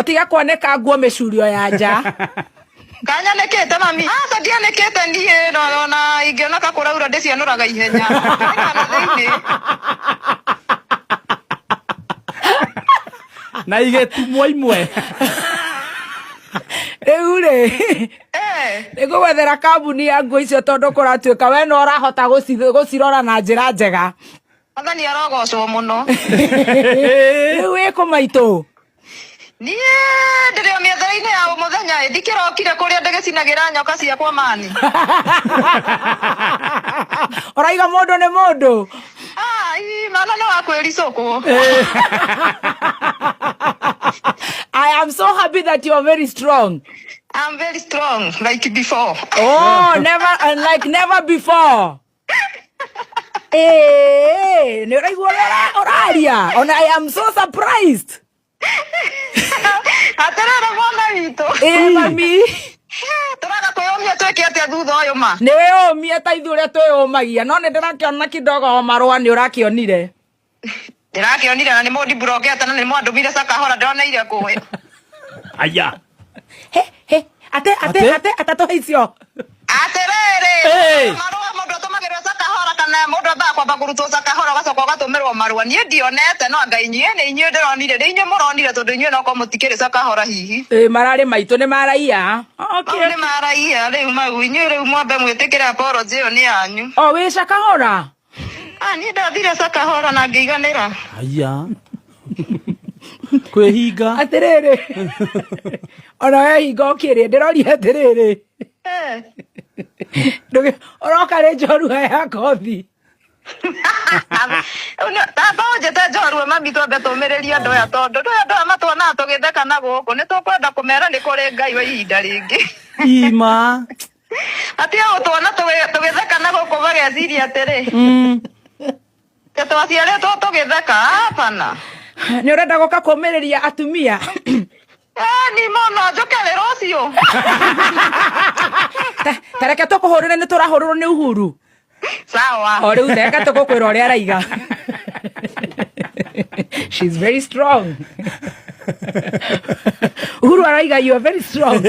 Tiga kwanĩka nguo mĩcurio ya nja. Kanyanĩkĩte mami. Aca ndianĩkĩte niĩ no ona ingĩona ka kũraura ndĩcianũraga ihenya. Kana thĩinĩ. Na igĩtumwo imwe. Rĩu rĩ, Eh. nĩngũgwethera kambuni ya nguo icio tondũ kũratuĩka we no ũrahota gũcirora na njĩra njega. Mwathani arogocwo mũno. Rĩu wĩ kũ maitũ? Niĩ ndĩrĩ o mĩethere-inĩ ya mũthenya ĩ ndikĩrokire kũrĩa ndĩgĩcinagĩra nyoka ciakwa mani. Ũraiga mũndũ nĩ mũndũ. Ai, mana nĩ wa kwĩricũkwo. I am so happy that you are very strong. I'm very strong like before. Oh, never and like never before. Eh, nĩ ũraigua ũrĩa ũraria. Ona I am so surprised. Atĩrĩrĩ mwana witũ. Ĩ mami. Tũraga kwĩyũmia twĩke atĩa thutha ũyũ ma? Nĩ wĩyũmie ta ithuĩ ũrĩa twĩyũmagia no nĩ ndĩrakĩona kidogo o marũa nĩ ũrakĩonire. Ndĩrakĩonire na nĩ mũndimburokete na nĩ mwandũmire cakahora ndĩroneire kũĩ. Aya. He he ate ate Ate? ate atatũ icio. Atĩrĩrĩ, Hey! marũa mũndũ atũmagĩrwo cakahora kana mũndũ ambaga kwamba kũrutwo cakahora ũgacoka ũgatũmĩrwo marũa. Niĩ ndionete no anga inyuĩ nĩ inyuĩ ndĩronire, nĩ inyuĩ mũronire tondũ inyuĩ nokorwo mũtikĩrĩ cakahora hihi. Ĩ mararĩ maitũ nĩ maraiya. Mau Okay. nĩ maraiya rĩu mau inyuĩ rĩu mwambe mwĩtĩkĩre apology ĩyo nĩ yanyu. O wĩ cakahora. Ah, niĩ ndathire cakahora na ngĩiganĩra. Aya. Kwĩhinga. Atĩrĩrĩ. Ona we hinga ũkĩrĩ ndĩroria atĩrĩrĩ. Eh. Ũroka rĩ njorua ya kothi. Tamba ũnjĩte njorua mami twambe tũmĩrĩrie andũ aya tondũ ndũĩ andũ aya matuonaga tũgĩtheka na gũkũ nĩ tũkwenda kũmera nĩ kũrĩ Ngai wa ihinda rĩngĩ. Ima. Atia gũtuona tũgĩtheka na gũkũ mageciria atĩrĩ atĩ twaciarĩtwo tũgĩtheka hapana. Nĩ ũrenda gũka kũmĩrĩria atumia. Ni mũno njũke wĩra ũcio. Ta reke tũkũhũrĩre nĩ tũrahũrĩrwo nĩ Uhuru. Sawa. O rĩu reke tũgũkwĩra ũrĩa araiga. She's very strong. Uhuru araiga you are very strong.